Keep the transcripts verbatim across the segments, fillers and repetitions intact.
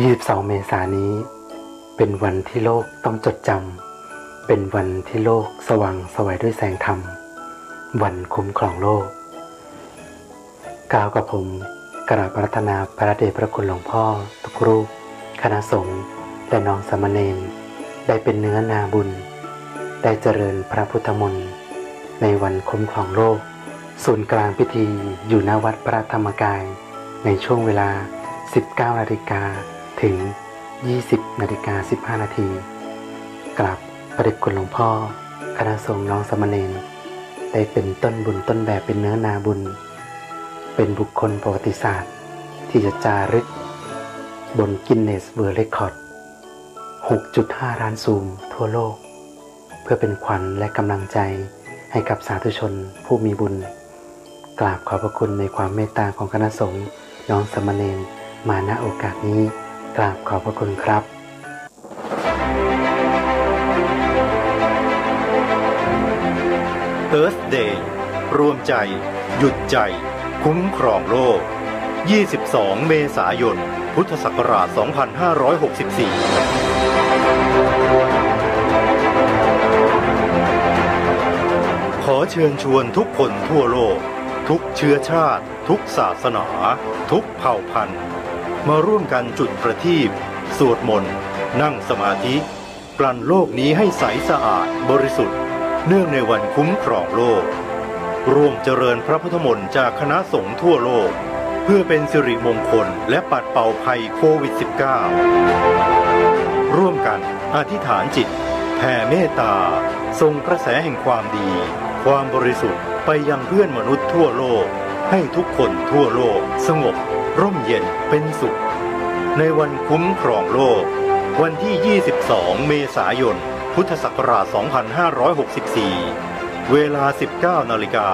ยี่สิบสอง เมษายนนี้ เป็นวันที่โลกต้องจดจำ เป็นวันที่โลกสว่างไสวด้วยแสงธรรม วันคุ้มครองโลก กล่าวกับผม กราบอาราธนาพระเดชพระคุณหลวงพ่อทุกรูป คณะสงฆ์ และน้องสามเณร ได้เป็นเนื้อนาบุญ ได้เจริญพระพุทธมนต์ ในวันคุ้มครองโลก ศูนย์กลางพิธีอยู่ณวัดพระธรรมกาย ในช่วงเวลา สิบเก้านาฬิกา ถึง ยี่สิบนาฬิกาสิบห้านาที กราบพระเดชคุณหลวงพ่อ คณะสงฆ์ น้องสามเณร ได้เป็นต้นบุญต้นแบบ เป็นเนื้อนาบุญ เป็นบุคคลประวัติศาสตร์ ที่จะจารึกบน Guinness World Record หกจุดห้าล้านซูมทั่วโลก เพื่อเป็นขวัญและกำลังใจให้กับสาธุชนผู้มีบุญ กราบขอบพระคุณในความเมตตาของคณะสงฆ์ น้องสามเณร มา ณ โอกาสนี้ กราบขอบพระคุณครับ Earth Day รวมใจ หยุดใจ คุ้มครองโลก ยี่สิบสอง เมษายน พุทธศักราช สองพันห้าร้อยหกสิบสี่ ขอเชิญชวนทุกคนทั่วโลก ทุกเชื้อชาติ ทุกศาสนา ทุกเผ่าพันธุ์ มาร่วมกันจุดประทีป สวดมนต์ นั่งสมาธิ กลั่นโลกนี้ให้ใสสะอาดบริสุทธิ์ เนื่องในวันคุ้มครองโลก ร่วมเจริญพระพุทธมนต์จากคณะสงฆ์ทั่วโลก เพื่อเป็นสิริมงคลและปัดเป่าภัยโควิด สิบเก้า ร่วมกันอธิษฐานจิต แผ่เมตตา ส่งกระแสแห่งความดี ความบริสุทธิ์ไปยังเพื่อนมนุษย์ทั่วโลก ให้ทุกคนทั่วโลกสงบ ร่มเย็นเป็นสุข ในวันคุ้มครองโลก วันที่ ยี่สิบสอง เมษายน พุทธศักราช สองพันห้าร้อยหกสิบสี่ เวลา สิบเก้านาฬิกา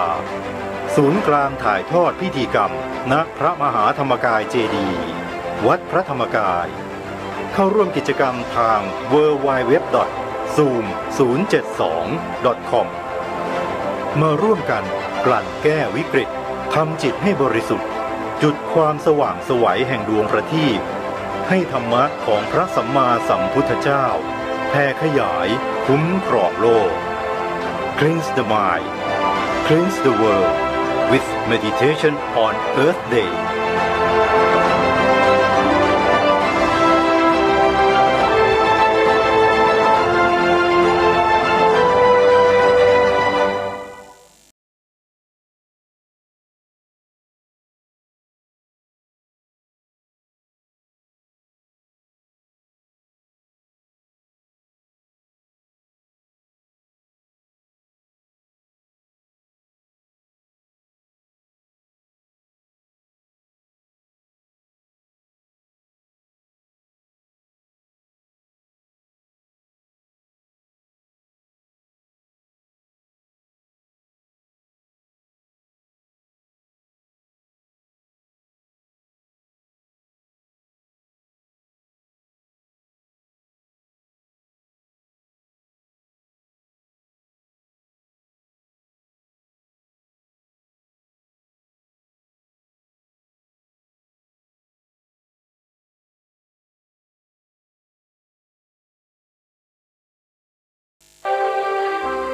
ศูนย์กลางถ่ายทอดพิธีกรรม ณ พระมหาธรรมกายเจดีย์ วัดพระธรรมกาย เข้าร่วมกิจกรรมทาง ดับเบิลยู ดับเบิลยู ดับเบิลยู ดอท ซูม ศูนย์เจ็ดสอง ดอท คอม มาร่วมกันกลั่นแก้วิกฤต ทำจิตให้บริสุทธิ์ จุดความสว่างไสวแห่งดวงประทีป ให้ธรรมะของพระสัมมาสัมพุทธเจ้า แผ่ขยาย คุ้มครองโลก Cleanse the mind, cleanse the world with meditation on Earth Day.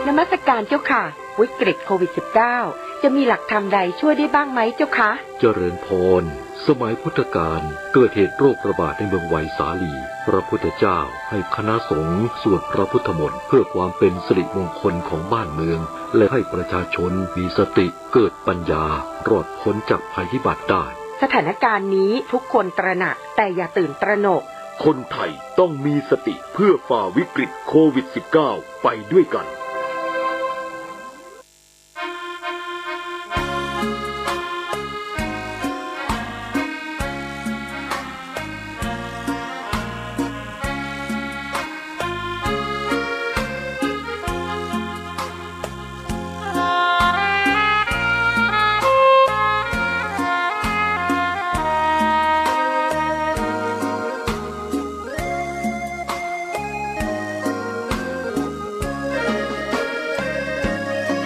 นมัสการเจ้าค่ะ วิกฤตโควิด สิบเก้า จะมีหลักธรรมใดช่วยได้บ้างไหมเจ้าคะ เจริญพร สมัยพุทธกาลเกิดเหตุโรคระบาดในเมืองไวสาลี พระพุทธเจ้าให้คณะสงฆ์สวดพระพุทธมนต์เพื่อความเป็นสิริมงคลของบ้านเมือง และให้ประชาชนมีสติ เกิดปัญญา รอดพ้นจากภัยพิบัติได้ สถานการณ์นี้ทุกคนตระหนัก แต่อย่าตื่นตระหนก คนไทยต้องมีสติเพื่อฝ่าวิกฤตโควิด สิบเก้า ไปด้วยกัน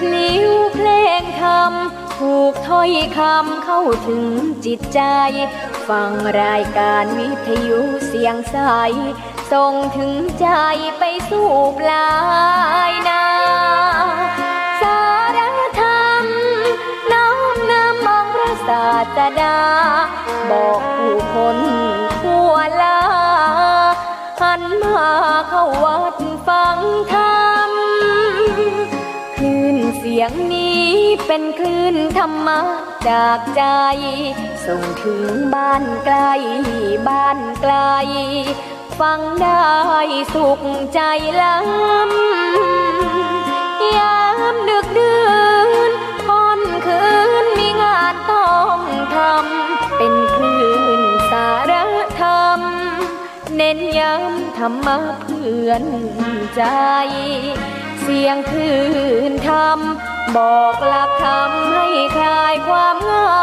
พลิ้วเพลงธรรม ถูกถ้อยคำเข้าถึงจิตใจ ฟังรายการวิทยุเสียงใส ส่งถึงใจไปสู่ปลายนา สารธรรมน้อมนำองค์พระศาสดา บอกผู้คนทั่วลา หันมาเข้าวัดฟังธรรม คลื่นเสียงนี้เป็นคลื่นธรรมะจากใจ ส่งถึงบ้านใกล้บ้านไกล ฟังได้สุขใจล้ำ ยามดึกดื่นค่ำคืนมีงานต้องทำ เป็นคลื่นสารธรรม เน้นย้ำธรรมะเพื่อนใจ เสียงคลื่นธรรม บอกหลักธรรมให้คลายความเหงา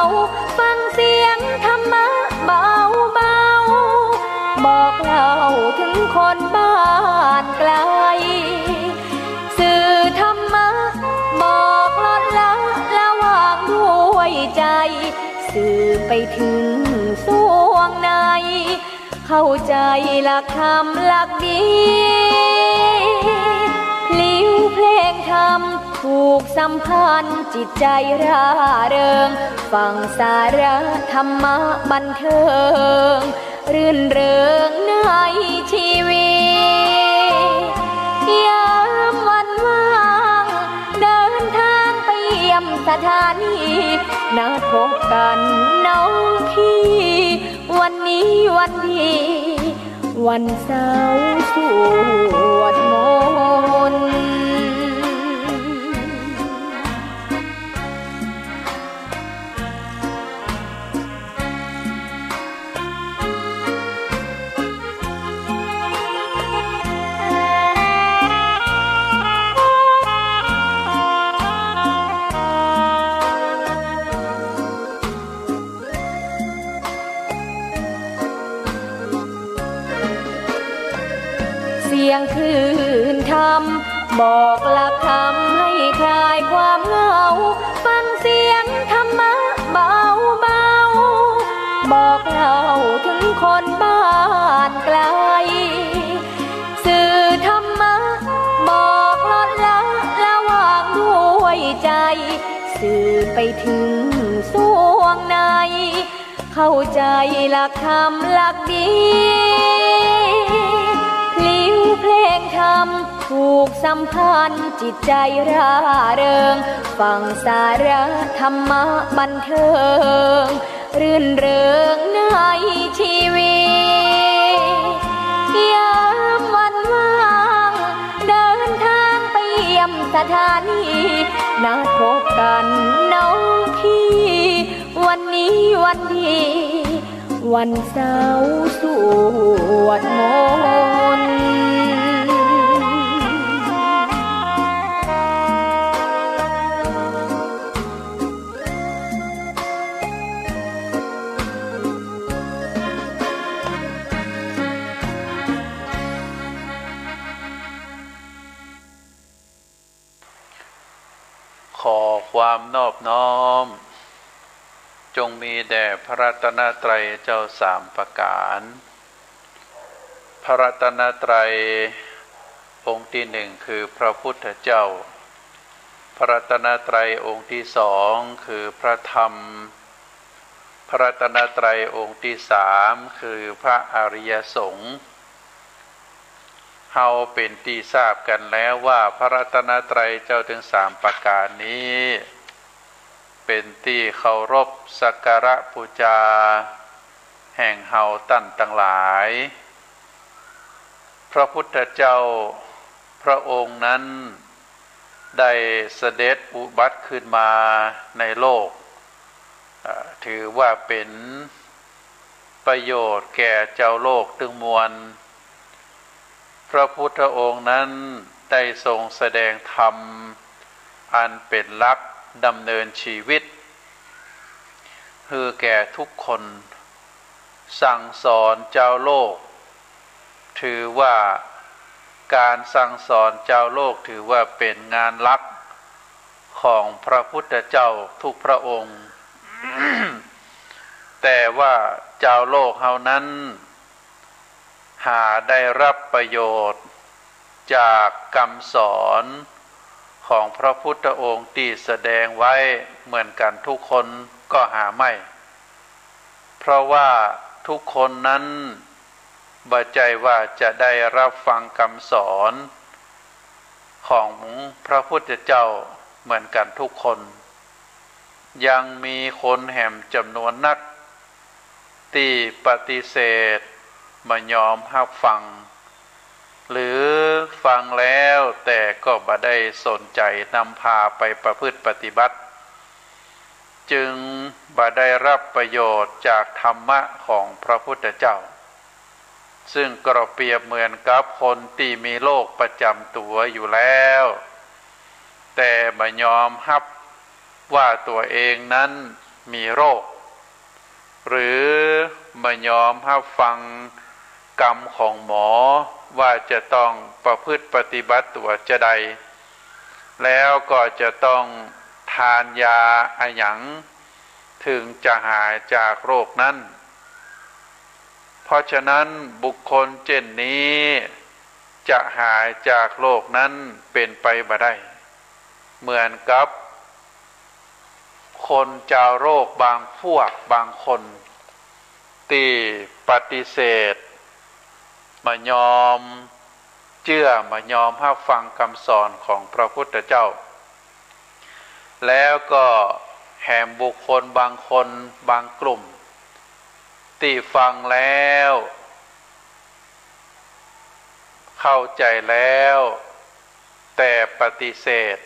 ฟังเสียงธรรมะเบาๆ บอกเล่าถึงคนบ้านไกล สื่อธรรมะบอกลดละละวางด้วยใจ สื่อไปถึงส่วงใน เข้าใจหลักธรรมหลักดี พลิ้วเพลงธรรมผูกสัมพันธ์จิตใจร่าเริง ฟังสาระธรรมะบันเทิง รื่นเริงในชีวิต ยามวันว่างเดินทางไปเยี่ยมสถานี นัดพบกันน้องพี่ วันนี้วันดี วันเสาร์สวดมนต์ เสียงคลื่นธรรม บอกหลักธรรมให้คลายความเหงา ฟังเสียงธรรมะเบาๆ บอกเล่าถึงคนบ้านไกล สื่อธรรมะบอกลดละละวางด้วยใจ สื่อไปถึงส่วงใน เข้าใจหลักธรรมหลักดี พลิ้วเพลงธรรมผูกสัมพันธ์จิตใจร่าเริง ฟังสาระธรรมะบันเทิง รื่นเริงในชีวิต ยามวันว่างเดินทางไปเยี่ยมสถานี นัดพบกันน้องพี่ วันนี้วันดี วันเสาร์สวดมนต์ ขอความนอบน้อม จงมีแด่พระรัตนตรัยเจ้าสามประการ พระรัตนตรัยองค์ที่หนึ่งคือพระพุทธเจ้า พระรัตนตรัยองค์ที่สองคือพระธรรม พระรัตนตรัยองค์ที่สามคือพระอริยสงฆ์ เฮาเป๋นตี้ทราบกั๋นแล้วว่าพระรัตนตรัยเจ้าตึงสามประก๋านนี้ เป๋นตี้เคารพสักการะปู๋จาแห่งเฮาต้านตังหลาย พระพุทธเจ้าพระองค์นั้นได้เสด็จอุบัติขึ้นมาในโลก เอ่อ ถือว่าเป๋นประโยชน์แก่จาวโลกตึงมวล พระพุทธองค์นั้นได้ทรงแสดงธรรมอันเป๋นหลักดำเนินชีวิต หื้อแก่ทุกคน สั่งสอนจาวโลก ถือว่าก๋านสั่งสอนจาวโลกถือว่าเป๋นงานหลักของพระพุทธเจ้าทุกพระองค์ แต่ว่าจาวโลกเฮานั้น หาได้ฮับประโยชน์จากกำสอนของพระพุทธองค์ตี้แสดงไว้เหมือนกั๋นกู้คนก็หาไม่ เพราะว่ากู้คนนั้นบ่ใจ้ว่าจะได้ฮับฟังกำสอนของพระพุทธเจ้าเหมือนกั๋นกู้คน ยังมีคนแหมจ๋ำนวนนัก ตี้ปฏิเสธบ่ยอมฮับฟัง หรือฟังแล้วแต่ก็บ่ได้สนใจ๋นำพาไปประพฤติปฏิบัติ จึงบ่ได้ฮับประโยชน์จากธรรมะของพระพุทธเจ้า ซึ่งก็เปรียบเหมือนกับคนตี้มีโรคประจ๋ำตั๋วอยู่แล้ว แต่บ่ยอมฮับว่าตั๋วเองนั้นมีโรค หรือบ่ยอมฮับฟังกำของหมอว่าจะต้องประพฤติปฏิบัติตั๋วจาใด แล้วก็จะต้องทานยาอะหยัง เถิงจะหายจากโรคนั้น เพราะฉะนั้นบุคคลเจ้นนี้จะหายจากโรคนั้นเป๋นไปบ่ได้ เหมือนกับคนจาวโลกบางพวกบางคน ตี้ปฏิเสธบ่ยอมเจื้อบ่ยอมฮับฟังกำสอนของพระพุทธเจ้า แล้วก็แหมบุคคลบางคนบางกลุ่ม ตี้ฟังแล้ว เข้าใจ๋แล้ว แต่ปฏิเสธ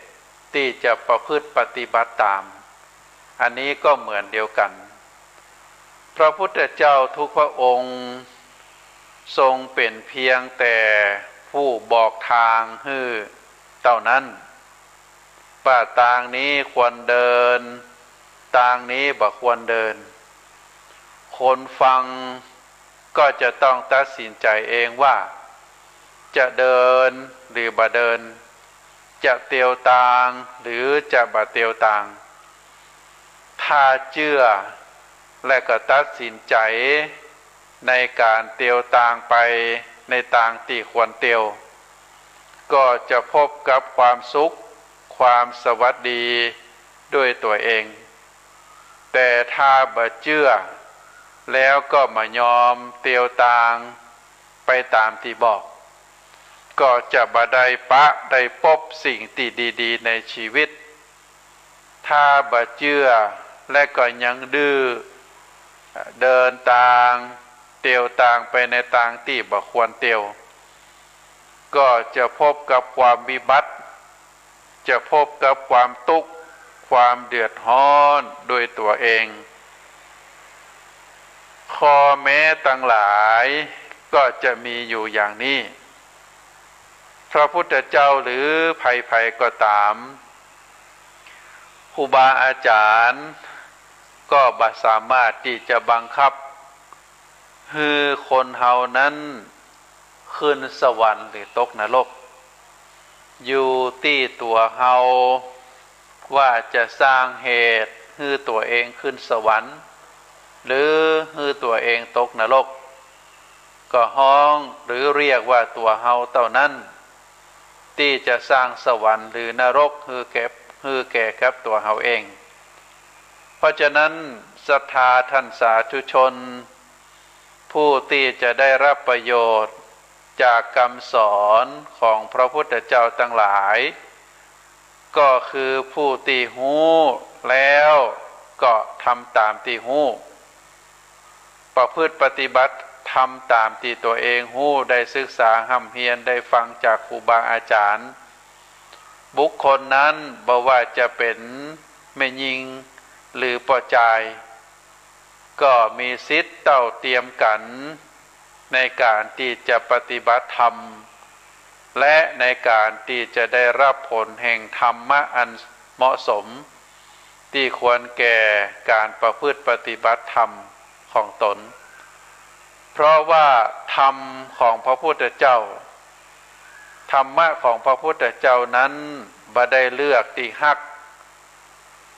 ตี้จะประพฤติปฏิบัติต๋าม อันนี้ก็เหมือนเดียวกั๋น พระพุทธเจ้าทุกพระองค์ทรงเป๋นเพียงแต่ผู้บอกตางหื้อเต้านั้น ว่าตางนี้ควรเดิน ตางนี้บ่ควรเดิน คนฟังก็จะต้องตัดสินใจ๋เองว่า จะเดินหรือบ่เดิน จะเตียวตางหรือจะบ่เตียวตาง ถ้าเจื้อและก็ตัดสินใจ๋ในก๋านเตียวตางไปในตางตี้ควรเตียว ก็จะพบกับความสุข ความสวัสดีด้วยตั๋วเอง แต่ถ้าบ่เจื้อ แล้วก็บ่ยอมเตียวตางไปต๋ามตี้บอก ก็จะบ่ได้ปะได้ปบสิ่งตี้ดีๆ ในชีวิต ถ้าบ่เจื้อและก็ยังดื้อ เดินตาง เตียวตางไปในตางตี้บ่ควรเตียว ก็จะพบกับความวิบัติ จะพบกับความตุ๊กข์ ความเดือดฮ้อนด้วยตั๋วเอง ข้อแม้ตังหลายก็จะมีอยู่อย่างนี้ พระพุทธเจ้าหรือใผๆ ก็ต๋าม ครูบาอาจ๋ารย์ก็บ่สามารถตี้จะบังคับหื้อคนเฮานั้นขึ้นสวรรค์หรือตกนรก อยู่ตี้ตั๋วเฮาว่าจะสร้างเหตุหื้อตั๋วเองขึ้นสวรรค์ หรือหื้อตั๋วเองตกนรก ก็ฮ้องหรือเรียกว่าตั๋วเฮาเต้านั้น ตี้จะสร้างสวรรค์หรือนรกหื้อแก่ หื้อแก่กับตั๋วเฮาเอง เพราะฉะนั้นศรัทธาท่านสาธุชน ผู้ตี้จะได้ฮับประโยชน์จากกำสอนของพระพุทธเจ้าตังหลาย ก็คือผู้ตี้ฮู้แล้วก็ทำต๋ามตี้ฮู้ ประพฤติปฏิบัติธรรมต๋ามตี้ตั๋วเองฮู้ ได้ศึกษาฮ่ำเฮียน ได้ฟังจากครูบาอาจ๋ารย์ บุคคลนั้นบ่ว่าจะเป๋นแม่ญิงหรือป้อจาย ก็มีสิทธิ์เต้าเตียมกั๋น ในก๋านตี้จะปฏิบัติธรรม และในก๋านตี้จะได้ฮับผลแห่งธรรมะอันเหมาะสม ตี้ควรแก่ก๋านประพฤติปฏิบัติธรรมของตน เพราะว่าธรรมของพระพุทธเจ้า ธรรมะของพระพุทธเจ้านั้นบ่ได้เลือกตี้ฮัก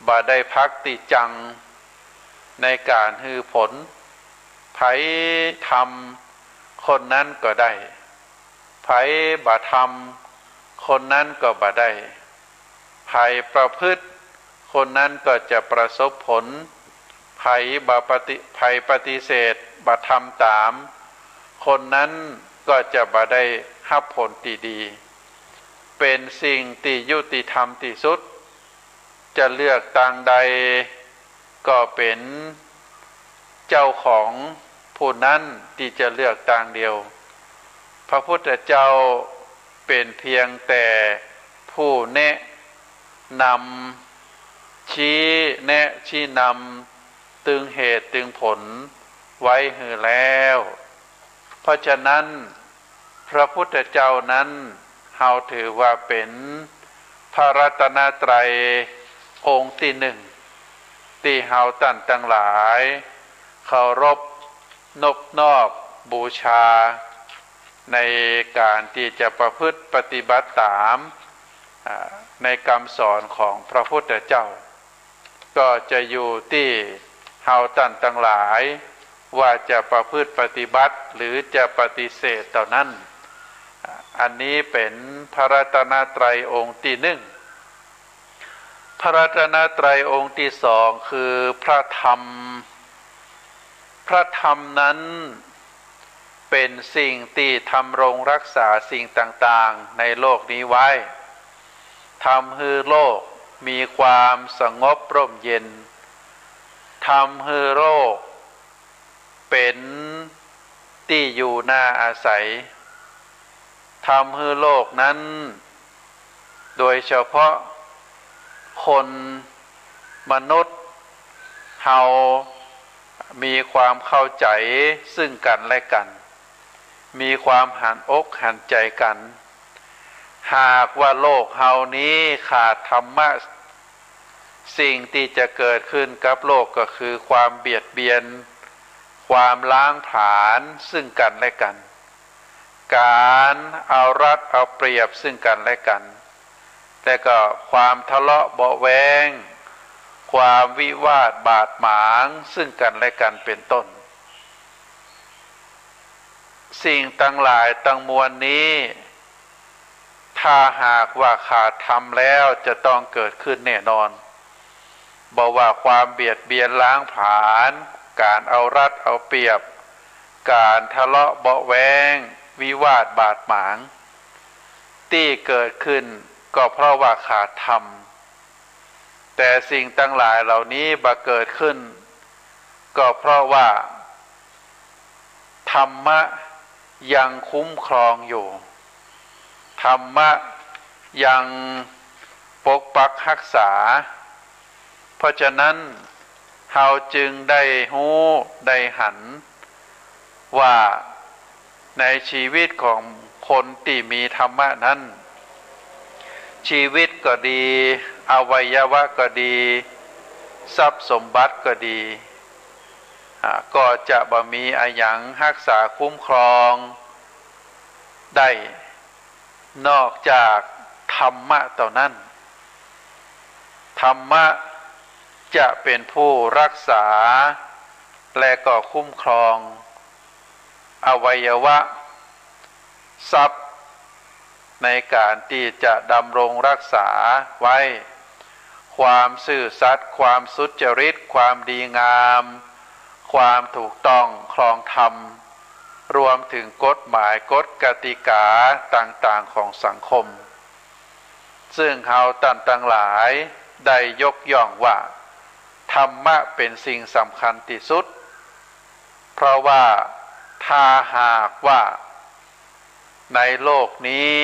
บ่ได้พักตี้จัง ในก๋านหื้อผล ใผทำคนนั้นก็ได้ ใผบ่ทำคนนั้นก็บ่ได้ ใผประพฤติคนนั้นก็จะประสบผล ใผบ่ปฏิ ใผปฏิเสธบ่ทำต๋ามคนนั้นก็จะบ่ได้ฮับผลตี้ดี เป๋นสิ่งตี้ยุติธรรมตี้สุด จะเลือกตางใดก็เป๋นเจ้าของผู้นั้นตี้จะเลือกตางเดียว พระพุทธเจ้าเป๋นเพียงแต่ผู้แนะนำ ชี้แนะชี้นำ ตึงเหตุตึงผลไว้หื้อแล้ว เพราะฉะนั้น พระพุทธเจ้านั้น เฮาถือว่าเป๋นพระรัตนตรัยองค์ตี้นึ่ง ตี้เฮาต้านตังหลาย เคารพนบนอบบูชา ในก๋านตี้จะประพฤติปฏิบัติต๋าม อ่า ในกำสอนของพระพุทธเจ้า ก็จะอยู่ตี้เฮาต้านตังหลาย ว่าจะประพฤติปฏิบัติหรือจะปฏิเสธเต้านั้น อันนี้เป๋นพระรัตนตรัยองค์ตี้นึ่ง พระรัตนตรัยองค์ตี้สองคือพระธรรม พระธรรมนั้นเป๋นสิ่งตี้ดำรงฮักษาสิ่งต่างๆ ในโลกนี้ไว้ ทำหื้อโลกมีความสงบร่มเย็น ทำหื้อโลกเป๋นตี้อยู่น่าอาศัย ทำหื้อโลกนั้น โดยเฉพาะคนมนุษย์เฮามีความเข้าใจ๋ซึ่งกั๋นและกั๋น มีความหันอกหันใจ๋กั๋น หากว่าโลกเฮานี้ขาดธรรมะ สิ่งตี้จะเกิดขึ้นกับโลกก็คือความเบียดเบียน ความล้างผลาญซึ่งกั๋นและกั๋น ก๋านเอารัดเอาเปรียบซึ่งกั๋นและกั๋น และก็ความทะเลาะเบาะแว้ง ความวิวาทบาดหมางซึ่งกั๋นและกั๋นเป๋นต้น สิ่งตังหลายตังมวลนี้ ถ้าหากว่าขาดธรรมแล้วจะต้องเกิดขึ้นแน่นอน บ่ว่าความเบียดเบียนล้างผลาญ ก๋านเอารัดเอาเปรียบ ก๋านทะเลาะเบาะแว้ง วิวาทบาดหมาง ตี้เกิดขึ้นก็เพราะว่าขาดธรรม แต่สิ่งตังหลายเหล่านี้บ่เกิดขึ้น ก็เพราะว่าธรรมะยังคุ้มครองอยู่ ธรรมะยังปกปักฮักษา เพราะฉะนั้น เฮาจึงได้ฮู้ได้หัน ว่าในชีวิตของคนตี้มีธรรมะนั้น ชีวิตก็ดี อวัยวะก็ดี ทรัพย์สมบัติก็ดี อ่า ก็จะบ่มีอะหยังฮักษาคุ้มครองได้ นอกจากธรรมะเต้านั้น ธรรมะจะเป๋นผู้ฮักษา และก็คุ้มครอง อวัยวะ ทรัพย์ ในก๋านตี้จะดำรงฮักษาไว้ ความซื่อสัตย์ ความสุจริต ความดีงาม ความถูกต้องครองธรรม รวมถึงกฎหมายกฎกติกาต่างๆ ของสังคม ซึ่งเฮาต้านตังหลายได้ยกย่องว่า ธรรมะเป๋นสิ่งสำคัญตี้สุด เพราะว่าถ้าหากว่าในโลกนี้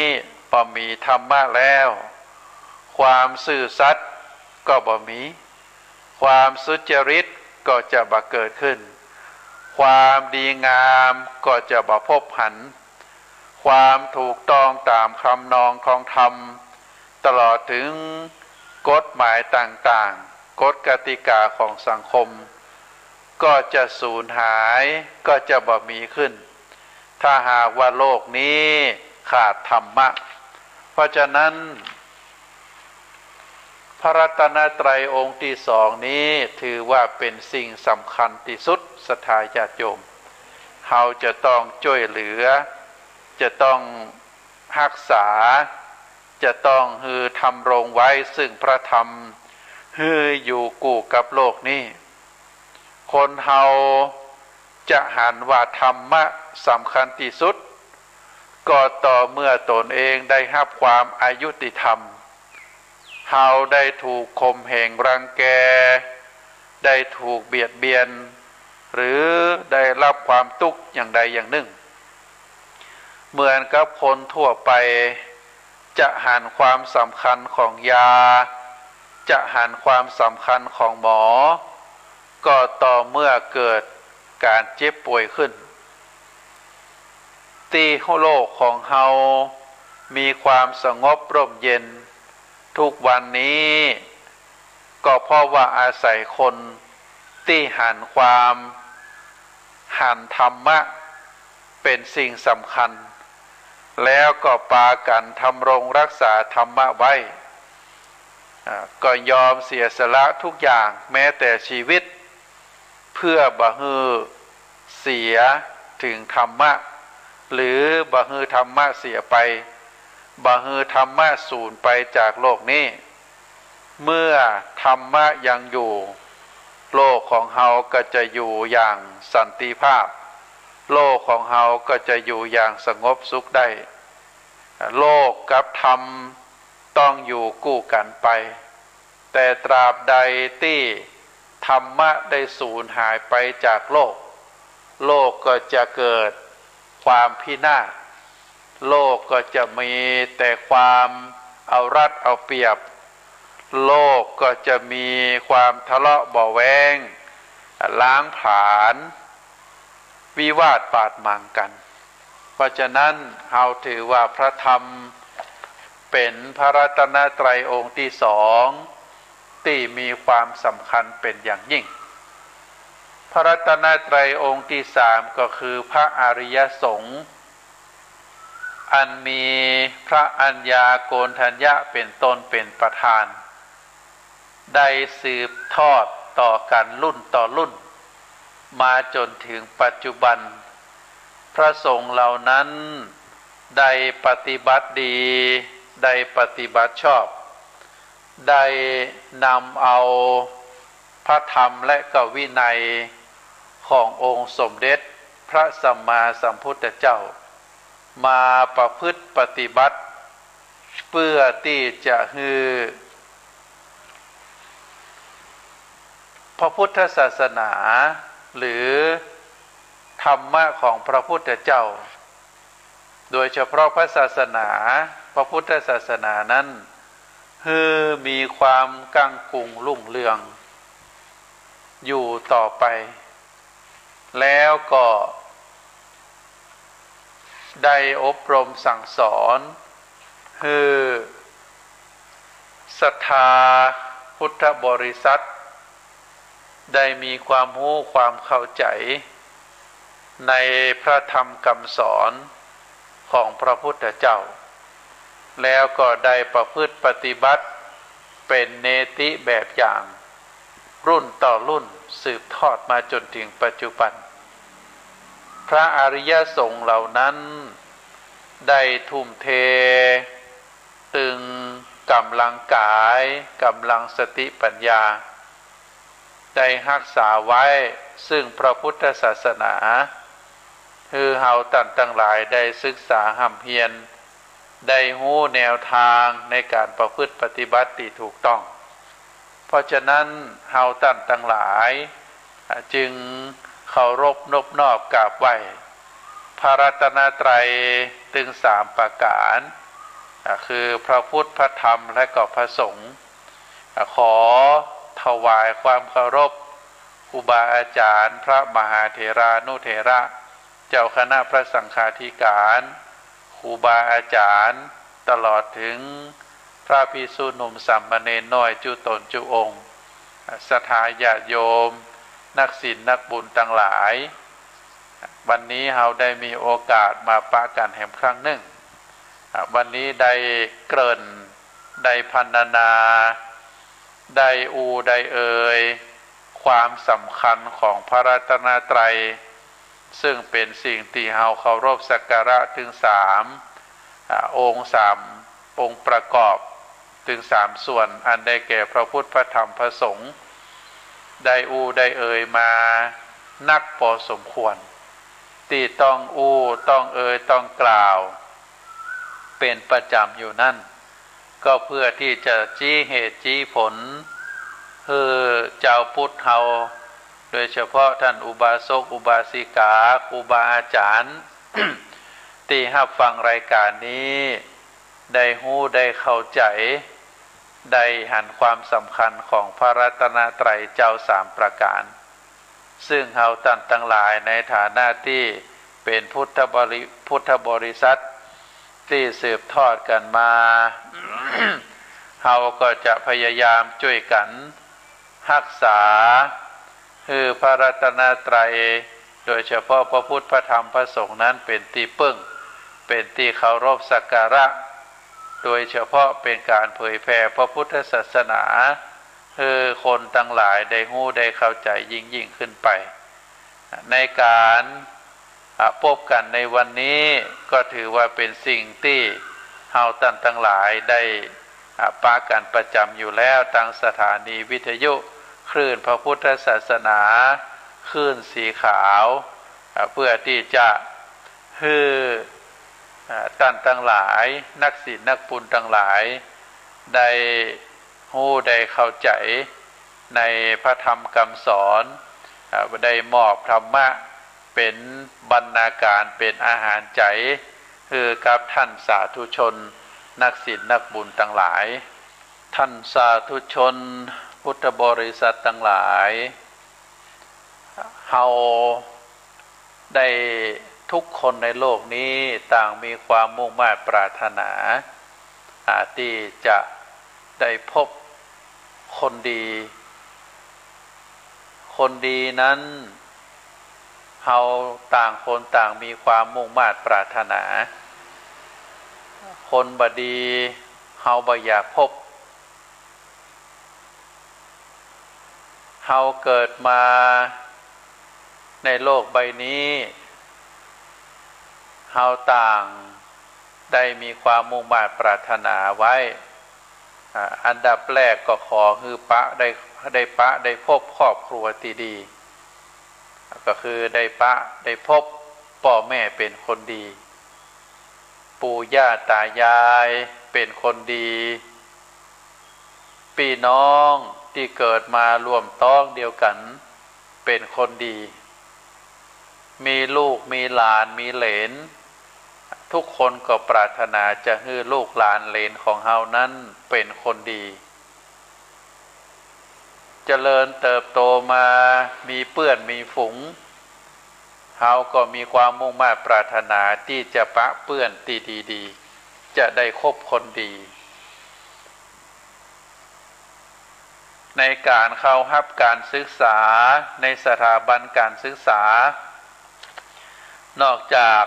บ่มีธรรมะแล้ว ความซื่อสัตย์ก็บ่มี ความสุจริตก็จะบ่เกิดขึ้น ความดีงามก็จะบ่พบหัน ความถูกต้องต๋ามคำนองคองธรรม ตลอดถึงกฎหมายต่างๆ กฎกติกาของสังคม ก็จะสูญหาย ก็จะบ่มีขึ้น ถ้าหากว่าโลกนี้ขาดธรรมะ เพราะฉะนั้น พระรัตนตรัยองค์ตี้สองนี้ถือว่าเป๋นสิ่งสำคัญตี้สุด ศรัทธาญาติโยม เฮาจะต้องจ้วยเหลือ จะต้องฮักษา จะต้องหื้อดำรงไว้ซึ่งพระธรรม หื้ออยู่กู้กับโลกนี้ คนเฮาจะหันว่าธรรมะสำคัญตี้สุด ก็ต่อเมื่อตนเองได้ฮับความอยุติธรรม เฮาได้ถูกข่มเหงรังแก ได้ถูกเบียดเบียน หรือได้ฮับความตุ๊กข์อย่างใดอย่างนึ่ง เหมือนกับคนทั่วไป จะหันความสำคัญของยา จะหันความสำคัญของหมอ ก็ต่อเมื่อเกิดก๋านเจ็บป่วยขึ้น ตี้โลกของเฮามีความสงบร่มเย็นทุกวันนี้ ก็เพราะว่าอาศัยคนตี้หันความ หันธรรมะเป๋นสิ่งสำคัญ แล้วก็ปากั๋นดำรงฮักษาธรรมะไว้ อ่า ก็ยอมเสียสละทุกอย่างแม้แต่ชีวิต เพื่อบ่หื้อเสียเถิงธรรมะ หรือบ่หื้อธรรมะเสียไป บ่หื้อธรรมะสูญไปจากโลกนี้ เมื่อธรรมะยังอยู่ โลกของเฮาก็จะอยู่อย่างสันติภาพ โลกของเฮาก็จะอยู่อย่างสงบสุขได้ โลกกับธรรมต้องอยู่กู้กั๋นไป แต่ตราบใดตี้ธรรมะได้สูญหายไปจากโลก โลกก็จะเกิดความพินาศ โลกก็จะมีแต่ความเอารัดเอาเปรียบ โลกก็จะมีความทะเลาะเบาะแว้ง ล้างผลาญ วิวาทบาดหมางกั๋น เพราะฉะนั้นเฮาถือว่าพระธรรมเป๋นพระรัตนตรัยองค์ตี้สองตี้มีความสำคัญเป๋นอย่างยิ่ง พระรัตนตรัยองค์ตี้สามก็คือพระอริยสงฆ์ อันมีพระอัญญาโกณฑัญญะเป๋นต้นเป๋นประธาน ได้สืบทอดต่อกั๋นรุ่นต่อรุ่น มาจ๋นเถิงปัจจุบัน พระสงฆ์เหล่านั้นได้ปฏิบัติดี ได้ปฏิบัติชอบ ได้นำเอาพระธรรมและก็วินัยขององค์สมเด็จพระสัมมาสัมพุทธเจ้า มาประพฤติปฏิบัติ เพื่อตี้จะหื้อพระพุทธศาสนา หรือธรรมะของพระพุทธเจ้า โดยเฉพาะพระศาสนา พระพุทธศาสนานั้น หื้อมีความก้างกุ่งรุ่งเรืองอยู่ต่อไป แล้วก็ได้อบรมสั่งสอน หื้อศรัทธาพุทธบริษัท ได้มีความฮู้ความเข้าใจ๋ ในพระธรรมกำสอนของพระพุทธเจ้า แล้วก็ได้ประพฤติปฏิบัติเป๋นเนติแบบอย่าง รุ่นต่อรุ่นสืบทอดมาจ๋นเถิงปัจจุบัน พระอริยสงฆ์เหล่านั้นได้ทุ่มเท ตึงก๋ำลังกาย ก๋ำลังสติปัญญา ได้ฮักษาไว้ซึ่งพระพุทธศาสนา หื้อเฮาต้านตังหลายได้ศึกษาฮ่ำเฮียน ได้ฮู้แนวตางในก๋านประพฤติปฏิบัติตี้ถูกต้อง เพราะฉะนั้นเฮาต้านตังหลาย อ่า จึงเคารพนบนอบกราบไหว้พระรัตนตรัยตึงสามประก๋าน อ่า คือพระพุทธ พระธรรม และก็พระสงฆ์ อ่า ขอถวายความเคารพครูบาอาจ๋ารย์ พระมหาเถรานุเถระ เจ้าคณะพระสังฆาธิการ ครูบาอาจ๋ารย์ ตลอดเถิงพระภิกษุหนุ่มสามเณรน้อยจุ๊ต๋นจุ๊องค์ ศรัทธาญาติโยม นักศีลนักบุญตังหลาย วันนี้เฮาได้มีโอกาสมาปะกั๋นแหมครั้งนึ่ง อ่ะ วันนี้ได้เกริ่น ได้พรรณนา ได้อู้ได้เอ่ยความสำคัญของพระรัตนตรัย ซึ่งเป๋นสิ่งตี้เฮาเคารพสักการะตึงสาม อ่า องค์สาม องค์ประกอบ ตึงสามส่วน อันได้แก่พระพุทธ พระธรรม พระสงฆ์ ได้อู้ได้เอ่ยมานักปอสมควร ตี้ต้องอู้ต้องเอ่ยต้องกล่าวเป๋นประจ๋ำอยู่นั้น ก็เพื่อตี้จะชี้เหตุชี้ผล หื้อจาวพุทธเฮา โดยเฉพาะต้านอุบาสกอุบาสิกา ครูบาอาจ๋ารย์ ตี้ฮับฟังรายก๋านนี้ ได้ฮู้ได้เข้าใจ๋ ได้หันความสำคัญของพระรัตนตรัยเจ้าสามประก๋าน ซึ่งเฮาต้านตังหลายในฐานะตี้เป๋นพุทธบริ- พุทธบริษัทตี้สืบทอดกั๋นมา เฮาก็จะพยายามจ้วยกั๋นฮักษา หื้อพระรัตนตรัย โดยเฉพาะพระพุทธ พระธรรม พระสงฆ์นั้นเป๋นตี้ปึ้ง เป๋นตี้เคารพสักการะ โดยเฉพาะเป๋นก๋านเผยแผ่พระพุทธศาสนา หื้อคนตังหลายได้ฮู้ได้เข้าใจ๋ยิ่งๆ ขึ้นไป ในก๋าน อ่ะ ปบกั๋นในวันนี้ก็ถือว่าเป๋นสิ่งตี้เฮาต้านตังหลายได้ อ่ะ ปะกั๋นประจ๋ำอยู่แล้ว ตางสถานีวิทยุคลื่นพระพุทธศาสนา คลื่นสีขาว อ่ะ เพื่อตี้จะหื้อ อ่ะ ต้านตังหลาย นักศีลนักบุญตังหลาย ได้ฮู้ได้เข้าใจ๋ในพระธรรมกำสอน อ่ะ ได้มอบธรรมะ เป๋นบรรณาก๋าร เป๋นอาหารใจ๋ หื้อกับต้านสาธุชน นักศีลนักบุญตังหลาย ต้านสาธุชนพุทธบริษัทตังหลาย เฮาได้ทุกคนในโลกนี้ต่างมีความมุ่งมาดปรารถนา อ่า ตี้จะได้พบคนดี คนดีนั้น เฮาต่างคนต่างมีความมุ่งมาดปรารถนา คนบ่ดี เฮาบ่อยากพบ เฮาเกิดมาในโลกใบนี้ เฮาต่างได้มีความมุ่งมาดปรารถนาไว้ อ่า อันดับแรกก็ขอหื้อปะได้ ได้ปะได้พบครอบครัวตี้ดี ก็คือได้ปะได้พบป้อแม่เป๋นคนดี ปู่ย่าต๋ายายเป๋นคนดี ปี้น้องตี้เกิดมาร่วมต๊องเดียวกั๋นเป๋นคนดี มีลูกมีหลานมีเหลน ทุกคนก็ปรารถนาจะหื้อลูกหลานเหลนของเฮานั้นเป๋นคนดี เจริญเติบโตมามีเปื้อนมีฝูง เฮาก็มีความมุ่งมาดปรารถนาตี้จะปะเปื้อนตี้ดีๆ จะได้คบคนดี ในก๋านเข้าฮับก๋านศึกษาในสถาบันก๋านศึกษา นอกจาก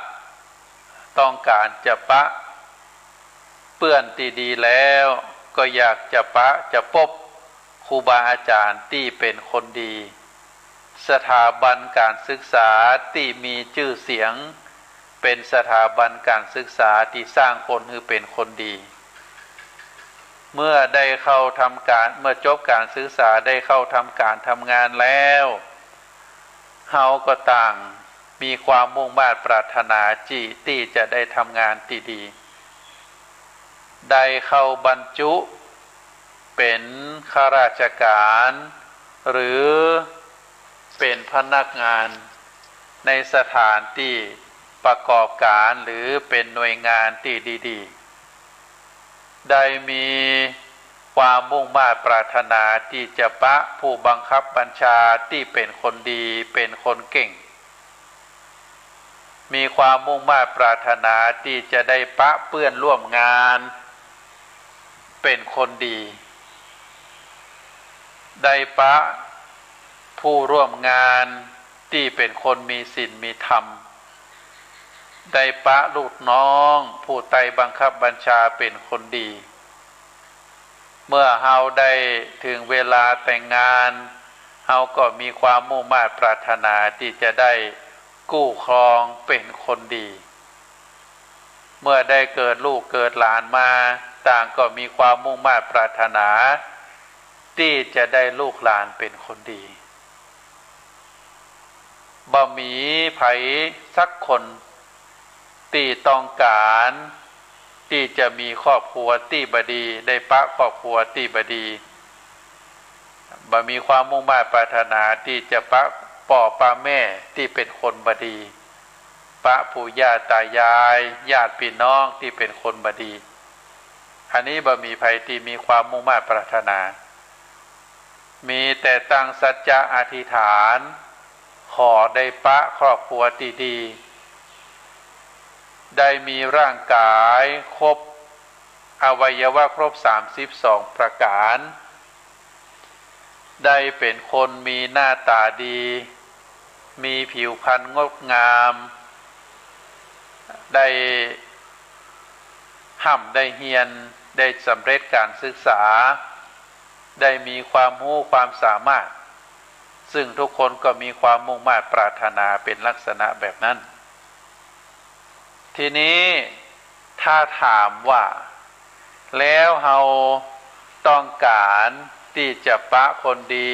ต้องก๋านจะปะเปื้อนตี้ดีแล้ว ก็อยากจะปะจะปบครูบาอาจ๋ารย์ตี้เป๋นคนดี สถาบันก๋านศึกษาตี้มีจื้อเสียง เป๋นสถาบันก๋านศึกษาตี้สร้างคนหื้อเป๋นคนดี เมื่อได้เข้าทำก๋าน เมื่อจบก๋านศึกษาได้เข้าทำก๋านทำงานแล้ว เฮาก็ต่างมีความมุ่งมาดปรารถนาจิตี้จะได้ทำงานตี้ดี ได้เข้าบรรจุเป๋นข้าราชก๋าน หรือเป๋นพนักงานในสถานตี้ประกอบก๋าน หรือเป๋นหน่วยงานตี้ดีๆ ได้มีความมุ่งมาดปรารถนาตี้จะปะผู้บังคับบัญชาตี้เป๋นคนดี เป๋นคนเก่ง มีความมุ่งมาดปรารถนาตี้จะได้ปะเปื้อนร่วมงานเป๋นคนดี ได้ปะผู้ร่วมงานตี้เป๋นคนมีศีลมีธรรม ได้ปะลูกน้องผู้ใต้บังคับบัญชาเป๋นคนดี เมื่อเฮาได้เถิงเวลาแต่งงาน เฮาก็มีความมุ่งมาดปรารถนาตี้จะได้กู้ครองเป๋นคนดี เมื่อได้เกิดลูกเกิดหลานมา ต่างก็มีความมุ่งมาดปรารถนาตี้จะได้ลูกหลานเป๋นคนดี บ่มีใผสักคนตี้ต้องก๋านตี้จะมีครอบครัวตี้บ่ดี ได้ปะครอบครัวตี้บ่ดี บ่มีความมุ่งมาดปรารถนาตี้จะปะป้อปะแม่ตี้เป๋นคนบ่ดี ปะปู่ย่าตายาย ญาติปี้น้องตี้เป๋นคนบ่ดี อันนี้บ่มีใผตี้มีความมุ่งมาดปรารถนา มีแต่ตั้งสัจจะอธิษฐาน ขอได้ปะครอบครัวตี้ดี ได้มีร่างก๋ายครบ อวัยวะครบสามสิบสองประก๋าน ได้เป๋นคนมีหน้าต๋าดี มีผิวพรรณงดงาม ได้ฮ่ำได้เฮียน ได้สำเร็จก๋านศึกษา ได้มีความฮู้ความสามารถ ซึ่งทุกคนก็มีความมุ่งมาดปรารถนาเป๋นลักษณะแบบนั้น ทีนี้ถ้าถามว่า แล้วเฮาต้องก๋านตี้จะปะคนดี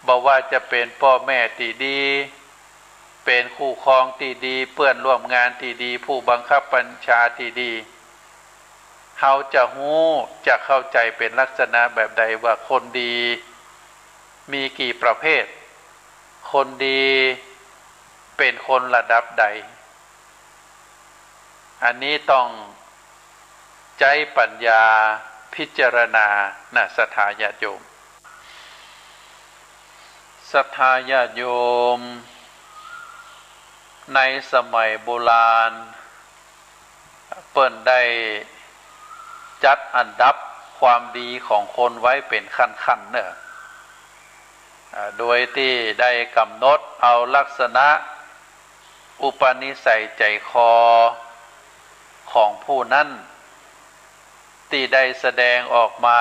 บ่ว่าจะเป๋นป้อแม่ตี้ดี เป๋นคู่ครองตี้ดี เปื้อนร่วมงานตี้ดี ผู้บังคับบัญชาตี้ดี เฮาจะฮู้จะเข้าใจ๋เป๋นลักษณะแบบใดว่าคนดีมีกี่ประเภท คนดีเป๋นคนระดับใด อันนี้ต้องใจ๊ปัญญาพิจารณานะศรัทธาญาติโยม ศรัทธาญาติโยม ในสมัยโบราณ เปิ้นได้จัดอันดับความดีของคนไว้เป๋นขั้นๆ เน่อ อ่า โดยตี้ได้ก๋ำหนดเอาลักษณะอุปนิสัยใจ๋คอของผู้นั้น ตี้ได้แสดงออกมา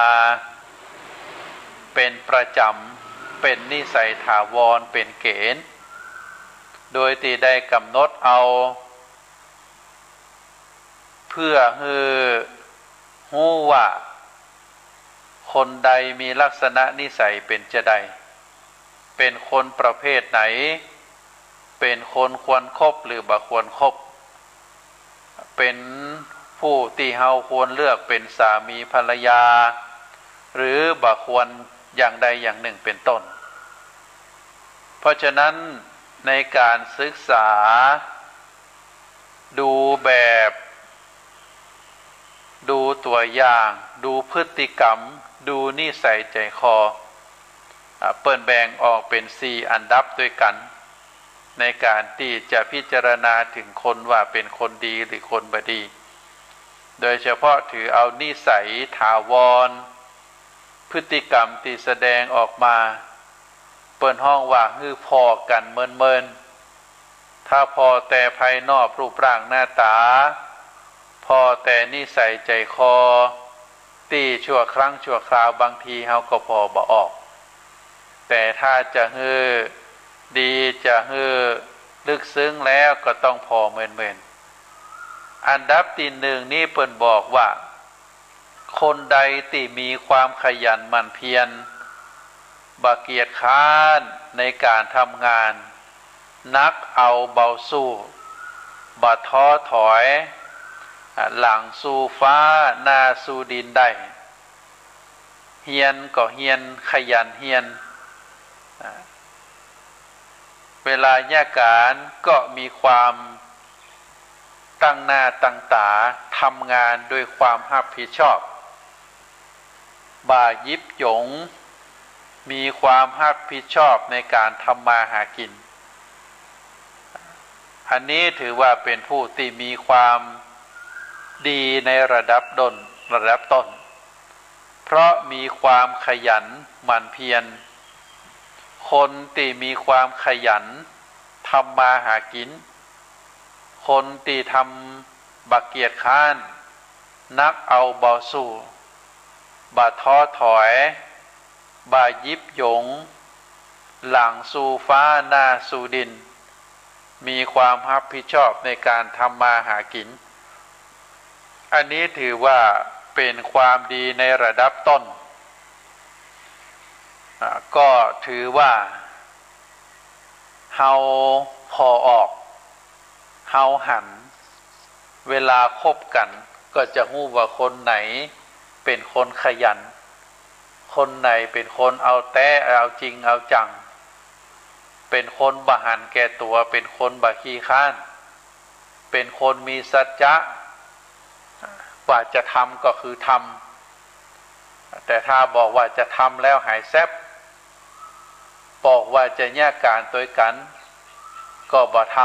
เป๋นประจ๋ำ เป๋นนิสัยถาวร เป๋นเก๋ณฑ์ โดยตี้ได้ก๋ำหนดเอา เปื้อหื้อฮู้ว่า คนใดมีลักษณะนิสัยเป๋นจาใด เป๋นคนประเภทไหน เป๋นคนควรคบหรือบ่ควรคบ เป๋นผู้ตี้เฮาควรเลือกเป๋นสามีภรรยา หรือบ่ควรอย่างใดอย่างนึ่งเป๋นต้น เพราะฉะนั้นในก๋านศึกษา ดูแบบ ดูตั๋วอย่าง ดูพฤติกรรม ดูนิสัยใจ๋คอ อ่า เปิ้นแบ่งออกเป๋นสี่อันดับตวยกั๋น ในก๋านตี้จะพิจารณาเถิงคนว่าเป๋นคนดีหรือคนบ่ดี โดยเฉพาะถือเอานิสัยถาวร พฤติกรรมตี้แสดงออกมา เปิ้นฮ้องว่าหื้อผ่อกั๋นเมินๆ ถ้าผ่อแต่ภายนอกรูปร่างหน้าต๋า ผ่อแต่นิสัยใจ๋คอ ตี้ชั่วครั้งชั่วคราวบางทีเฮาก็ผ่อบ่ออก แต่ถ้าจะหื้อดีจะหื้อลึกซึ้งแล้วก็ต้องผ่อเมินๆ อันดับตี้นึ่งนี้เปิ้นบอกว่า คนใดตี้มีความขยันหมั่นเพียร บ่เกียจคร้านในก๋านทำงาน หนักเอาเบาสู้ บ่ท้อถอย อ่า หลังสู้ฟ้า หน้าสู้ดินได้ เฮียนก็เฮียน ขยันเฮียน อ่า เวลาเยียะก๋านก็มีความตั้งหน้าตั้งต๋า ทำงานด้วยความฮับผิดชอบ บ่ายิบหยง มีความฮับผิดชอบในก๋านทำมาหากิ๋น อันนี้ถือว่าเป๋นผู้ตี้มีความดีในระดับด้น ระดับต้น เพราะมีความขยันหมั่นเพียร คนตี้มีความขยันทำมาหากิ๋น คนตี้ทำบ่เกียจคร้าน นักเอาบ่สู้ บ่ท้อถอย บ่หยิบหยง หลังสู่ฟ้าหน้าสู่ดิน มีความฮับผิดชอบในก๋านทำมาหากิ๋น อันนี้ถือว่าเป๋นความดีในระดับต้น อ่า ก็ถือว่า เฮาผ่อออก เฮาหัน เวลาคบกั๋น ก็จะฮู้ว่าคนไหนเป๋นคนขยัน คนไหนเป๋นคนเอาแต๊เอาจริงเอาจัง เป๋นคนบ่หันแก่ตั๋ว เป๋นคนบ่ขี้คร้าน เป๋นคนมีสัจจะ ว่าจะทำก็คือทำ แต่ถ้าบอกว่าจะทำแล้วหายแซบ บอกว่าจะเยียะก๋านตวยกั๋น ก็บ่ท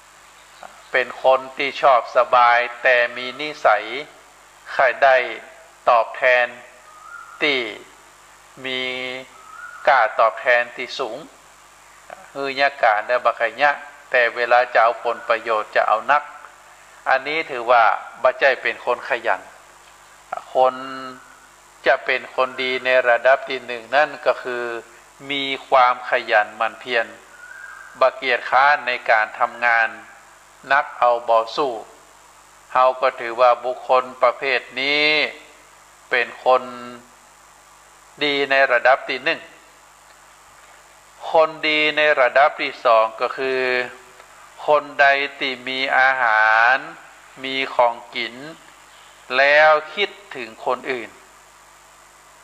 ำ เป๋นคนตี้ชอบสบาย แต่มีนิสัยใค่ได้ตอบแทนตี้มีก้าตอบแทนตี้สูง หื้อเยียะก๋านได้บ่ใค่เยียะ แต่เวลาจะเอาผลประโยชน์จะเอานัก อันนี้ถือว่าบ่ใจ้เป๋นคนขยัน คนจะเป๋นคนดีในระดับตี้หนึ่งนั้นก็คือ มีความขยันหมั่นเพียร บ่เกียจคร้านในก๋านทำงาน นักเอาบ่สู้ เฮาก็ถือว่าบุคคลประเภทนี้เป๋นคนดีในระดับตี้หนึ่ง คนดีในระดับตี้สองก็คือ คนใดตี้มีอาหาร มีของกิ๋น แล้วกึ๊ดเติงคนอื่น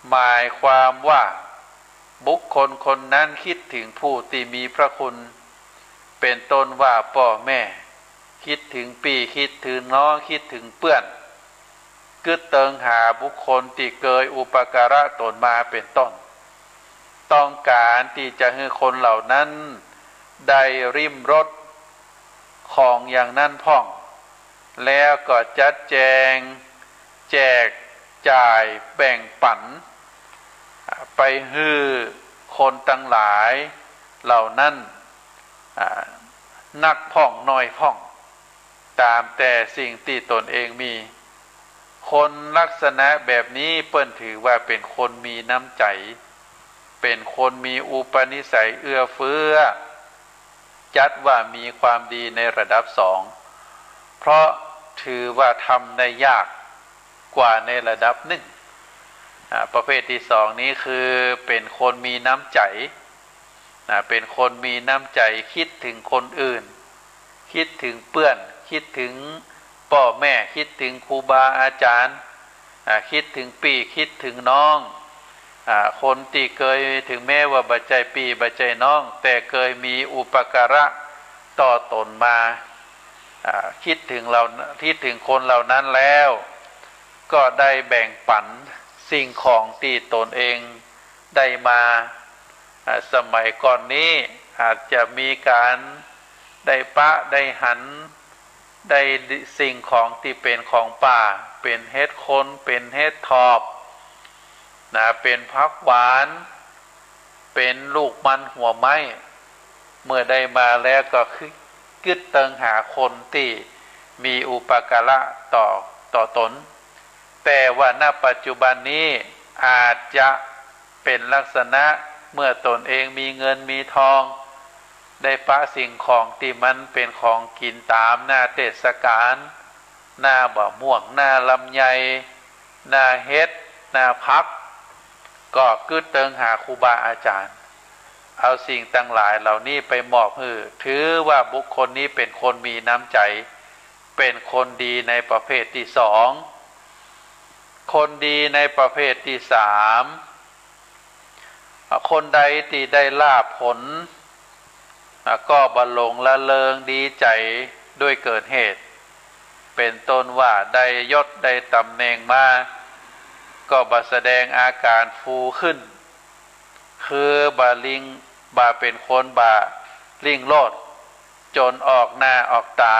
หมายความว่า บุคคลคนนั้นกึ๊ดเติงผู้ตี้มีพระคุณ เป๋นต้นว่าป้อแม่ กึ๊ดเติงปี้ กึ๊ดเติงน้อง กึ๊ดเติงเปื้อน กึ๊ดเติงหาบุคคลตี้เกยอุปการะต๋นมาเป๋นต้น ต้องก๋านตี้จะหื้อคนเหล่านั้นได้ลิ้มรสของอย่างนั้นพ่อง แล้วก็จัดแจง แจกจ่าย แบ่งปั๋น ไปหื้อคนตังหลายเหล่านั้น อ่า นักพ่องน้อยพ่อง ต๋ามแต่สิ่งตี้ตนเองมี คนลักษณะแบบนี้เปิ้นถือว่าเป๋นคนมีน้ำใจ๋ เป๋นคนมีอุปนิสัยเอื้อเฟื้อ จัดว่ามีความดีในระดับสอง เพราะถือว่าทำได้ยากกว่าในระดับหนึ่ง อ่า ประเภทตี้สองนี้คือเป๋นคนมีน้ำใจ๋ นะ เป๋นคนมีน้ำใจ๋ กึ๊ดเติงคนอื่น กึ๊ดเติงเปื้อน กึ๊ดเติงป้อแม่ กึ๊ดเติงครูบาอาจ๋ารย์ อ่า กึ๊ดเติงปี้ กึ๊ดเติงน้อง อ่า คนตี้เกย เถิงแม้ว่าบ่ใจ้ปี้ บ่ใจ้น้อง แต่เกยมีอุปการะต่อต๋นมา อ่า กึ๊ดเติงเหล่า กึ๊ดเติงคนเหล่านั้นแล้ว ก็ได้แบ่งปั๋นสิ่งของตี้ตนเองได้มา อ่า สมัยก่อนนี้อาจจะมีก๋านได้ปะได้หัน ได้สิ่งของตี้เป๋นของป่า เป๋นเห็ดโคน เป๋นเห็ดถอบ นะ เป๋นผักหวาน เป๋นลูกมันหัวไม้ เมื่อได้มาแล้วก็กึ๊ดเติงหาคนตี้มีอุปการะต่อ ต่อต๋น แต่ว่า ณ ปัจจุบันนี้อาจจะเป๋นลักษณะเมื่อตนเองมีเงินมีทอง ได้ปะสิ่งของตี้มันเป๋นของกิ๋นต๋ามหน้าเทศกาล หน้ามะม่วง หน้าลำไย หน้าเห็ด หน้าผัก ก็กึ๊ดเติงหาครูบาอาจ๋ารย์ เอาสิ่งตังหลายเหล่านี้ไปมอบหื้อ ถือว่าบุคคลนี้เป๋นคนมีน้ำใจ๋ เป๋นคนดีในประเภทตี้สอง คนดีในประเภทตี้สาม อ่า คนใดตี้ได้ลาภผล อ่า ก็บ่หลงละเริงดีใจ๋ด้วยเกินเหตุ เป๋นต้นว่าได้ยศได้ต๋ำแหน่งมา ก็บ่แสดงอาก๋านฟูขึ้น คือบ่ริ่ง บ่เป๋นคนบ่ริ่งโรจน์ จ๋นออกหน้าออกต๋า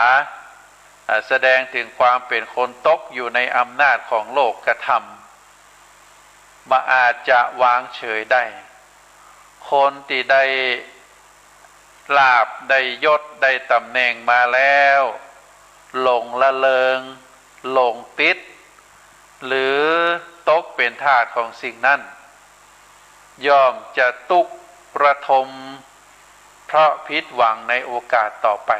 อ่า แสดงเถิงความเป๋นคนตกอยู่ในอำนาจของโลกธรรม บ่อาจจะวางเฉยได้ คนตี้ได้ลาภ ได้ยศ ได้ต๋ำแหน่งมาแล้ว หลงละเริง หลงติด หรือตกเป๋นทาสของสิ่งนั้น ย่อมจะตุ๊กข์ระทม เพราะผิดหวังในโอกาสต่อไป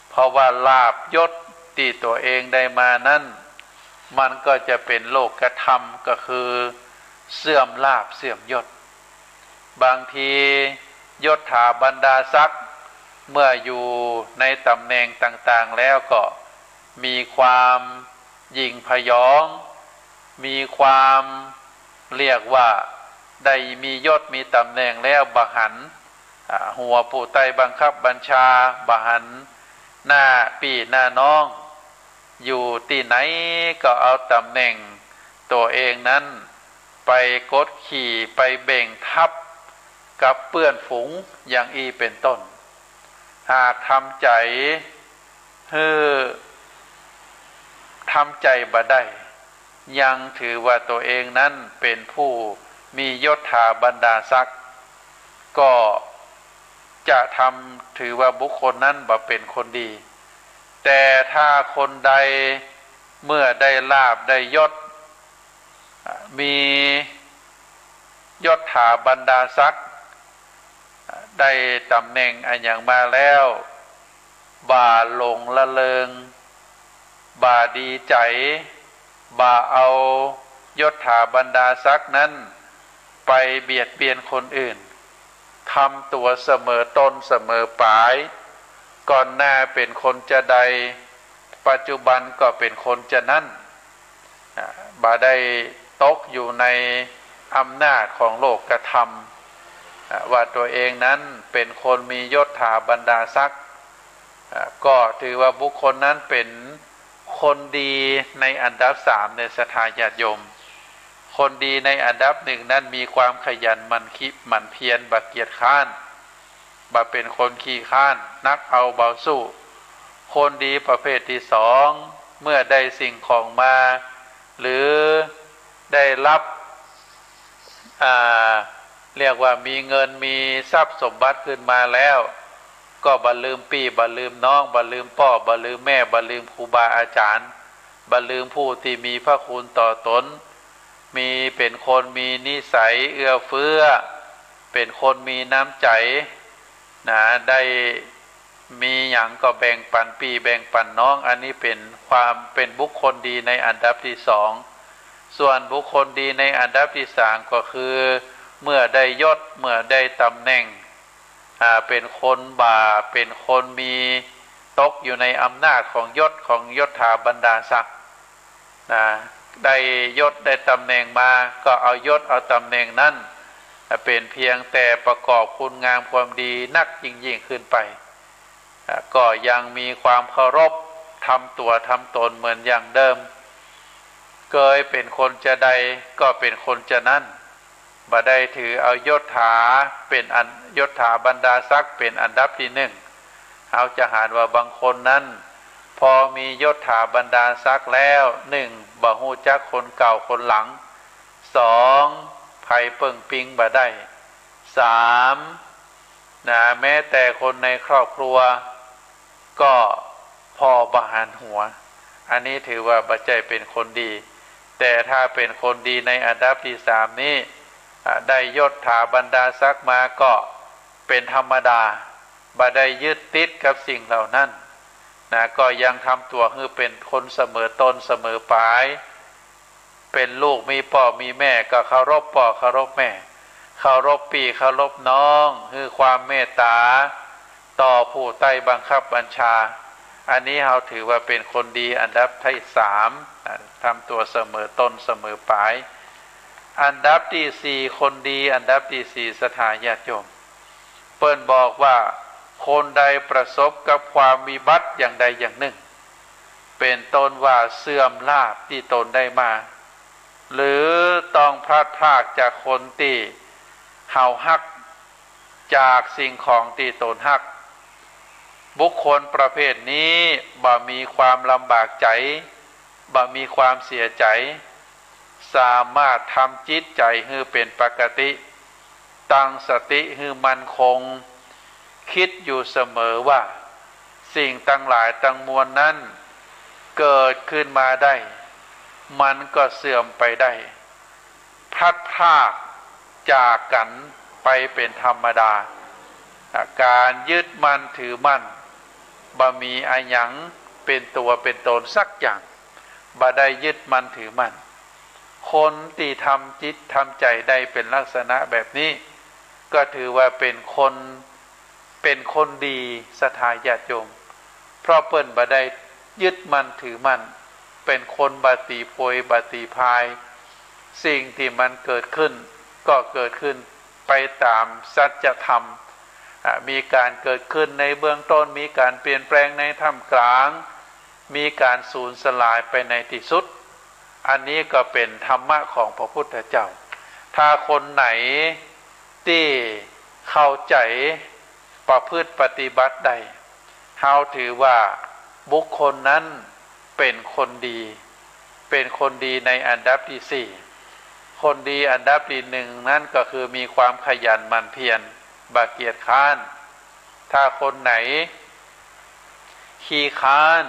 เพราะว่าลาภยศตี้ตั๋วเองได้มานั้น มันก็จะเป๋นโลกธรรม ก็คือเสื่อมลาภเสื่อมยศ บางทียศถาบรรดาศักดิ์ เมื่ออยู่ในต๋ำแหน่งต่างๆ แล้วก็มีความหยิ่งพยอง มีความเรียกว่าได้มียศมีต๋ำแหน่งแล้วบ่หัน อ่า หัวผู้ใต้บังคับบัญชา บ่หันหน้าปี้หน้าน้อง อยู่ตี้ไหนก็เอาต๋ำแหน่งตั๋วเองนั้นไปกดขี่ไปเบ่งทับกับเปื้อนฝูงอย่างอี้เป๋นต้น หากทำใจ๋หื้อ ทำใจ๋บ่ได้ ยังถือว่าตั๋วเองนั้นเป๋นผู้มียศถาบรรดาศักดิ์ ก็จะทำถือว่าบุคคลนั้นบ่เป๋นคนดี แต่ถ้าคนใดเมื่อได้ลาภได้ยศ มียศถาบรรดาศักดิ์ ได้ต๋ำแหน่งอะหยังมาแล้ว บ่าหลงละเริง บ่าดีใจ๋ บ่าเอายศถาบรรดาศักดิ์นั้นไปเบียดเบียนคนอื่น ทำตั๋วเสมอต้นเสมอป๋าย ก่อนหน้าเป๋นคนจาใด ปัจจุบันก็เป๋นคนจานั้น อ่า บ่ได้ตกอยู่ในอำนาจของโลกธรรม อ่า ว่าตั๋วเองนั้นเป๋นคนมียศถาบรรดาศักดิ์ อ่า ก็ถือว่าบุคคลนั้นเป๋นคนดีในอันดับสาม ในศรัทธาญาติโยม คนดีในอันดับหนึ่งนั้นมีความขยันหมั่นคิ- หมั่นเพียร บ่เกียจคร้าน บ่เป๋นคนขี้คร้าน นักเอาเบาสู้ คนดีประเภทตี้สอง เมื่อได้สิ่งของมา หรือได้รับ อ่า เรียกว่ามีเงินมีทรัพย์สมบัติขึ้นมาแล้ว ก็บ่ลืมปี้ บ่ลืมน้อง บ่ลืมป้อ บ่ลืมแม่ บ่ลืมครูบาอาจ๋ารย์ บ่ลืมผู้ตี้มีพระคุณต่อต๋น มี เป๋นคนมีนิสัยเอื้อเฟื้อ เป๋นคนมีน้ำใจ๋ นะ ได้มีหยังก็แบ่งปันปี้แบ่งปันน้อง อันนี้เป๋นความ เป๋นบุคคลดีในอันดับตี้สอง ส่วนบุคคลดีในอันดับตี้สามก็คือ เมื่อได้ยศ เมื่อได้ต๋ำแหน่ง อ่า เป๋นคนบ่า เป๋นคนมี ตกอยู่ในอำนาจของยศ ของยศถาบรรดาศักดิ์ นะ ได้ยศได้ต๋ำแหน่งมา ก็เอายศเอาต๋ำแหน่งนั้น อ่า เป๋นเพียงแต่ประกอบคุณงามความดีนักยิ่งๆ ขึ้นไป อ่า ก็ยังมีความเคารพ ทำตั๋วทำต๋นเหมือนอย่างเดิม เกยเป๋นคนจาใดก็เป๋นคนจานั้น บ่ได้ถือเอายศถาเป๋นอัน ยศถาบรรดาศักดิ์เป๋นอันดับตี้หนึ่ง เฮาจะหันว่าบางคนนั้น พอมียศถาบรรดาศักดิ์แล้ว หนึ่ง บ่ฮู้จักคนเก่าคนหลัง สอง ใผเปิ้งปิงบ่ได้ สาม นะ แม้แต่คนในครอบครัว ก็ผ่อบ่หันหัว อันนี้ถือว่าบ่ใจ้เป๋นคนดี แต่ถ้าเป๋นคนดีในอันดับตี้สามนี้ อ่า ได้ยศถาบรรดาศักดิ์มาก็เป๋นธรรมดา บ่ได้ยึดติดกับสิ่งเหล่านั้น นะ ก็ยังทำตั๋วหื้อเป๋นคนเสมอต้นเสมอป๋าย เป๋นลูกมีป้อมีแม่ก็เคารพป้อเคารพแม่ เคารพปี้เคารพน้อง หื้อความเมตต๋าต่อผู้ใต้บังคับบัญชา อันนี้เฮาถือว่าเป๋นคนดีอันดับตี้สาม อ่า ทำตั๋วเสมอต้นเสมอป๋าย อันดับตี้สี่ คนดีอันดับตี้สี่ ศรัทธาญาติโยม เปิ้นบอกว่า คนใดประสบกับความวิบัติอย่างใดอย่างนึ่ง เป๋นต้นว่าเสื่อมลาภตี้ต๋นได้มา หรือต้องพลัดพรากจากคนตี้เฮาฮัก จากสิ่งของตี้ต๋นฮัก บุคคลประเภทนี้บ่มีความลำบากใจ๋ บ่มีความเสียใจ๋ สามารถทำจิตใจ๋หื้อเป๋นปกติ ตั้งสติหื้อมั่นคง กึ๊ดอยู่เสมอว่า สิ่งตังหลายตังมวลนั้น เกิดขึ้นมาได้ มันก็เสื่อมไปได้ พลัดพรากจากกั๋นไปเป๋นธรรมดา อ่า ก๋านยึดมั่นถือมั่น บ่มีอะหยังเป๋นตั๋วเป๋นต๋นสักอย่าง บ่ได้ยึดมั่นถือมั่น คนตี้ทำจิตทำใจ๋ได้เป๋นลักษณะแบบนี้ ก็ถือว่าเป๋นคน เป๋นคนดี ศรัทธาญาติโยม เพราะเปิ้นบ่ได้ยึดมั่นถือมั่น เป๋นคนบ่ตีโพยบ่ตีพาย สิ่งตี้มันเกิดขึ้น ก็เกิดขึ้นไปต๋ามสัจธรรม อ่า มีก๋านเกิดขึ้นในเบื้องต้น มีก๋านเปลี่ยนแปลงในท่ามกลาง มีก๋านสูญสลายไปในตี้สุด อันนี้ก็เป๋นธรรมะของพระพุทธเจ้า ถ้าคนไหนตี้เข้าใจ๋ ประพฤติปฏิบัติได้ เฮาถือว่าบุคคลนั้นเป๋นคนดี เป๋นคนดีในอันดับตี้สี่ คนดีอันดับตี้หนึ่งนั้นก็คือมีความขยันหมั่นเพียร บ่เกียจคร้าน ถ้าคนไหนขี้คร้าน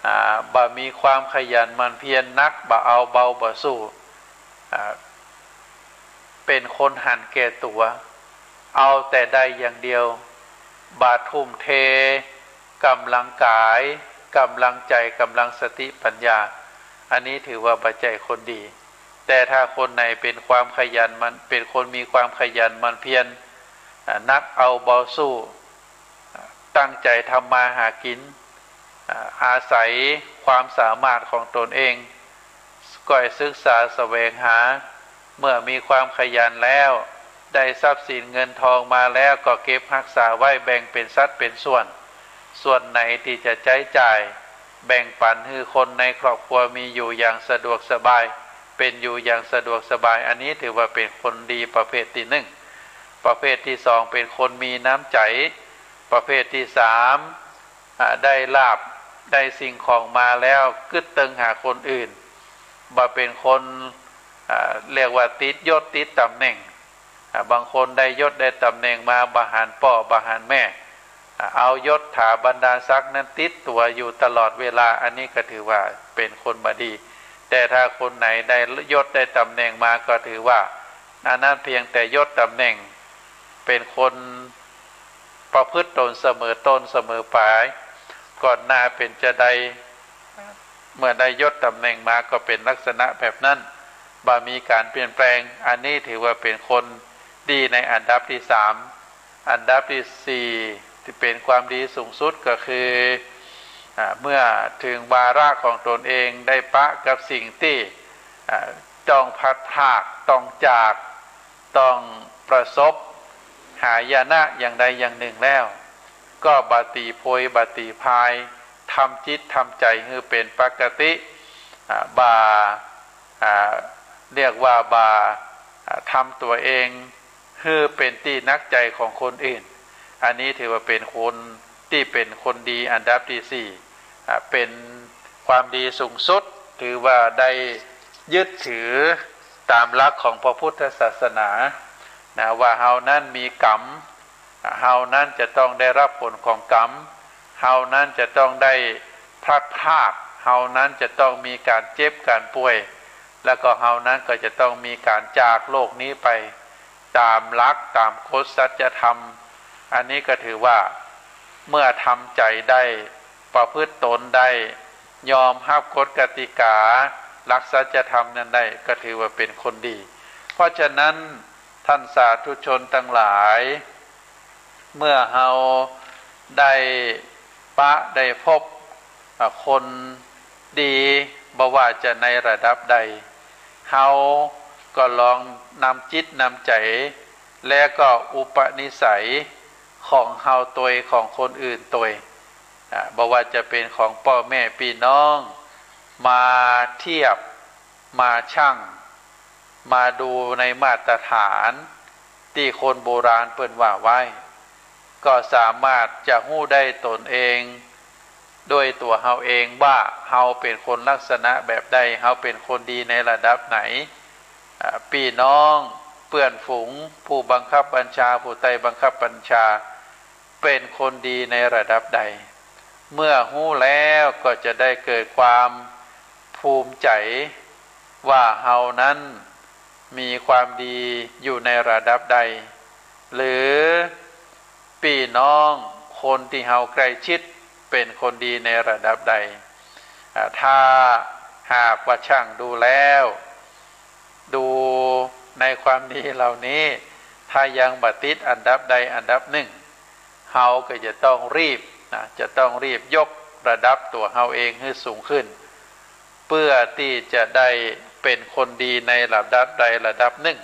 อ่า บ่มีความขยันหมั่นเพียรนัก บ่เอาเบาบ่สู้ อ่า เป๋นคนหันแก่ตั๋ว เอาแต่ได้อย่างเดียว บ่ทุ่มเทก๋ำลังก๋าย ก๋ำลังใจ๋ ก๋ำลังสติปัญญา อันนี้ถือว่าบ่ใจ้คนดี แต่ถ้าคนไหนเป๋นความขยันหมั่น เป๋นคนมีความขยันหมั่นเพียร อ่า นักเอาเบาสู้ ตั้งใจ๋ทำมาหากิ๋น อ่า อาศัยความสามารถของตนเอง ก้อยศึกษาแสวงหา เมื่อมีความขยันแล้ว ได้ทรัพย์สินเงินทองมาแล้วก็เก็บฮักษาไว้ แบ่งเป๋นสัดเป๋นส่วน ส่วนไหนตี้จะใจ๊จ่าย แบ่งปันหื้อคนในครอบครัวมีอยู่อย่างสะดวกสบาย เป๋นอยู่อย่างสะดวกสบาย อันนี้ถือว่าเป๋นคนดีประเภทตี้หนึ่ง ประเภทตี้สองเป๋นคนมีน้ำใจ๋ ประเภทตี้สาม อ่า ได้ลาภ ได้สิ่งของมาแล้วกึ๊ดเติงหาคนอื่น บ่เป๋นคน อ่า เรียกว่าติดยศติดต๋ำแหน่ง อ่า บางคนได้ยศได้ต๋ำแหน่งมา บ่หันป้อบ่หันแม่ อ่า เอายศถาบรรดาศักดิ์นั้นติดตั๋วอยู่ตลอดเวลา อันนี้ก็ถือว่าเป๋นคนบ่ดี แต่ถ้าคนไหนได้ยศได้ต๋ำแหน่งมาก็ถือว่า อันนั้นเพียงแต่ยศต๋ำแหน่ง เป๋นคนประพฤติตนเสมอต้นเสมอปลาย ก่อนหน้าเป๋นจาใด เมื่อได้ยศต๋ำแหน่งมาก็เป๋นลักษณะแบบนั้น บ่มีก๋านเปลี่ยนแปลง อันนี้ถือว่าเป๋นคนดีในอันดับตี้สาม อันดับตี้สี่ตี้เป๋นความดีสูงสุดก็คือ อ่า เมื่อเถิงวาระของตนเองได้ปะกับสิ่งตี้ อ่า ต้องพลัดพราก ต้องจาก ต้องประสบหายนะอย่างใดอย่างหนึ่งแล้ว ก็บ่ตีโพยบ่ตีพาย ทำจิตทำใจ๋หื้อเป๋นปกติ อ่า บ่า อ่า เรียกว่าบ่า อ่า ทำตั๋วเองหื้อเป๋นตี้หนักใจ๋ของคนอื่น อันนี้ถือว่าเป๋นคนตี้เป๋นคนดีอันดับตี้สี่ อ่า เป๋นความดีสูงสุด ถือว่าได้ยึดถือต๋ามหลักของพระพุทธศาสนา นะ ว่าเฮานั้นมีกรรม เฮานั้นจะต้องได้รับผลของกรรม เฮานั้นจะต้องได้พลัดพราก เฮานั้นจะต้องมีก๋านเจ็บก๋านป่วย แล้วก็เฮานั้นก็จะต้องมีก๋านจากโลกนี้ไป ต๋ามหลักต๋ามกฎสัจธรรม อันนี้ก็ถือว่าเมื่อทำใจ๋ได้ ประพฤติตนได้ ยอมฮับกฎกติกาหลักสัจธรรมนั้นได้ ก็ถือว่าเป๋นคนดี เพราะฉะนั้นท่านสาธุชนตังหลาย เมื่อเฮาได้ปะได้พบ อ่า คนดี บ่ว่าจะในระดับใด เฮาก็ลองนำจิตนำใจ๋ และก็อุปนิสัยของเฮาตวย ของคนอื่นตวย อ่า บ่ว่าจะเป๋นของป้อแม่ปี้น้อง มาเทียบ มาชั่ง มาดูในมาตรฐานตี้คนโบราณเปิ้นว่าไว้ ก็สามารถจะฮู้ได้ตนเอง ด้วยตั๋วเฮาเองว่าเฮาเป๋นคนลักษณะแบบใด เฮาเป๋นคนดีในระดับไหน อ่า ปี้น้อง เปื้อนฝูง ผู้บังคับบัญชา ผู้ใต้บังคับบัญชา เป๋นคนดีในระดับใด เมื่อฮู้แล้วก็จะได้เกิดความ ภูมิใจ๋ว่าเฮานั้นมีความดีอยู่ในระดับใด หรือปี้น้องคนตี้เฮาใกล้ชิดเป๋นคนดีในระดับใด อ่า ถ้าหากว่าชั่งดูแล้ว ดูในความดีเหล่านี้ ถ้ายังบ่ติดอันดับใดอันดับนึ่ง เฮาก็จะต้องรีบนะ จะต้องรีบยกระดับตั๋วเฮาเองหื้อสูงขึ้น เปื้อตี้จะได้เป๋นคนดีในระดับใดระดับนึ่ง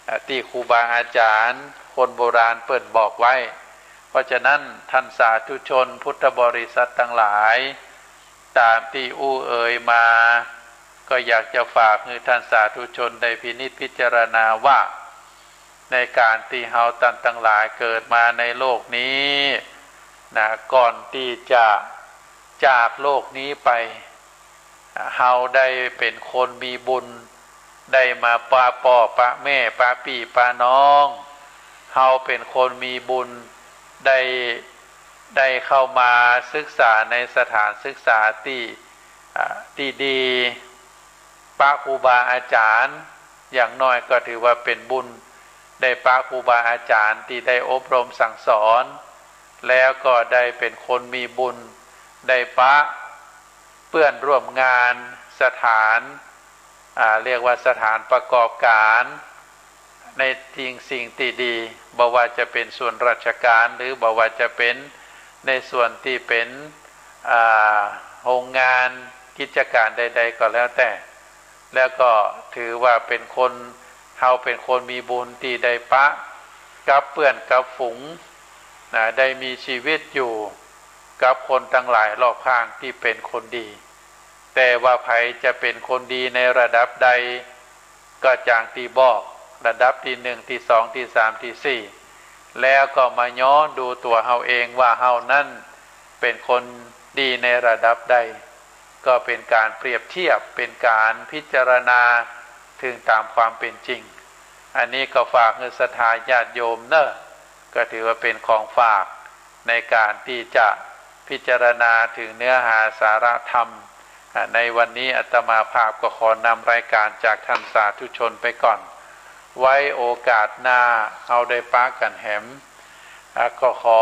อ่า ตี้ครูบาอาจ๋ารย์คนโบราณเปิ้นบอกไว้ เพราะฉะนั้นท่านสาธุชนพุทธบริษัทตังหลาย ต๋ามตี้อู้เอ่ยมา ก็อยากจะฝากหื้อท่านสาธุชนได้พินิจพิจารณาว่า ในก๋านตี้เฮาต้านตังหลายเกิดมาในโลกนี้นะ ก่อนตี้จะจากโลกนี้ไป เฮาได้เป๋นคนมีบุญ ได้มาปะป้อปะแม่ปะปี้ปะน้อง เฮาเป๋นคนมีบุญ ได้ ได้เข้ามาศึกษาในสถานศึกษาตี้ อ่า ตี้ดี ปะครูบาอาจ๋ารย์ อย่างน้อยก็ถือว่าเป๋นบุญ ได้ปะครูบาอาจ๋ารย์ตี้ได้อบรมสั่งสอน แล้วก็ได้เป๋นคนมีบุญ ได้ปะเปื้อนร่วมงาน สถาน อ่า เรียกว่าสถานประกอบก๋าน ในสิ่ง สิ่งตี้ดี บ่ว่าจะเป๋นส่วนราชก๋าน หรือบ่ว่าจะเป๋นในส่วนตี้เป๋น อ่า โฮงงาน กิจก๋านใดๆ ก็แล้วแต่ แล้วก็ถือว่าเป๋นคน เฮาเป๋นคนมีบุญตี้ได้ปะกับเปื้อนกับฝูงนะ ได้มีชีวิตอยู่กับคนตังหลายรอบข้างตี้เป๋นคนดี แต่ว่าใผจะเป๋นคนดีในระดับใด ก็จางตี้บอก ระดับตี้นึ่ง ตี้สอง ตี้สาม ตี้สี่ แล้วก็มาย้อนดูตั๋วเฮาเองว่าเฮานั้นเป๋นคนดีในระดับใด ก็เป๋นก๋านเปรียบเทียบ เป๋นก๋านพิจารณาเถิงต๋ามความเป๋นจริง อันนี้ก็ฝากหื้อศรัทธาญาติโยมเน่อ ก็ถือว่าเป๋นของฝากในก๋านตี้จะพิจารณาเถิงเนื้อหาสาระธรรม อ่า ในวันนี้อาตมาภาพก็ขอนำรายก๋านจากท่านสาธุชนไปก่อน ไว้โอกาสหน้าเฮาได้ปะกั๋นแหม อ่า ก็ขอ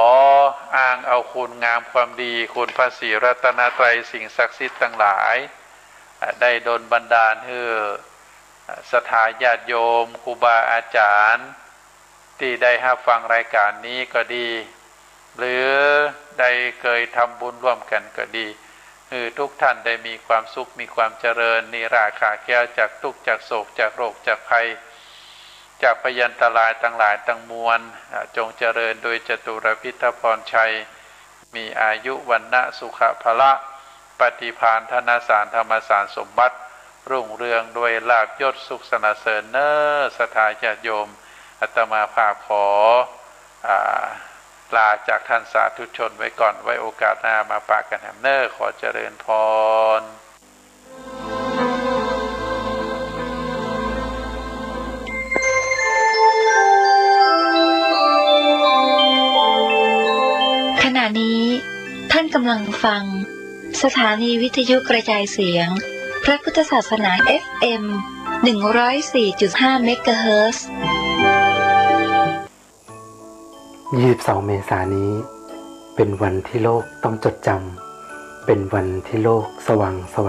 อ้างเอาคุณงามความดี คุณพระศรีรัตนตรัย สิ่งศักดิ์สิทธิ์ตังหลาย อ่า ได้ดลบันดาลหื้อ อ่า ศรัทธาญาติโยม ครูบาอาจ๋ารย์ ตี้ได้ฮับฟังรายก๋านนี้ก็ดี หรือได้เกยทำบุญร่วมกั๋นก็ดี หื้อทุกท่านได้มีความสุข มีความเจริญ นิราศขาดแคล้วจากตุ๊กข์ จากโศก จากโรค จากภัย จากพยันตรายตังหลายตังมวล อ่า จงเจริญโดยจตุรพิธพรชัย มีอายุ วรรณะ สุขะ พละ ปฏิภาณ ธนสาร ธรรมสารสมบัติ รุ่งเรืองด้วยลาภยศสุขสรรเสริญเน่อ ศรัทธาญาติโยม อาตมาภาพขอ อ่า ลาจากท่านสาธุชนไว้ก่อน ไว้โอกาสหน้ามาปะกั๋นแหมเน่อ ขอเจริญพร ขณะนี้ท่านกำลังฟังสถานีวิทยุกระจายเสียงพระพุทธศาสนา เอฟเอ็ม หนึ่งร้อยสี่จุดห้า เมกะเฮิรตซ์ ยี่สิบสอง เมษายนนี้ เป็นวันที่โลกต้องจดจำ เป็นวันที่โลกสว่างไสว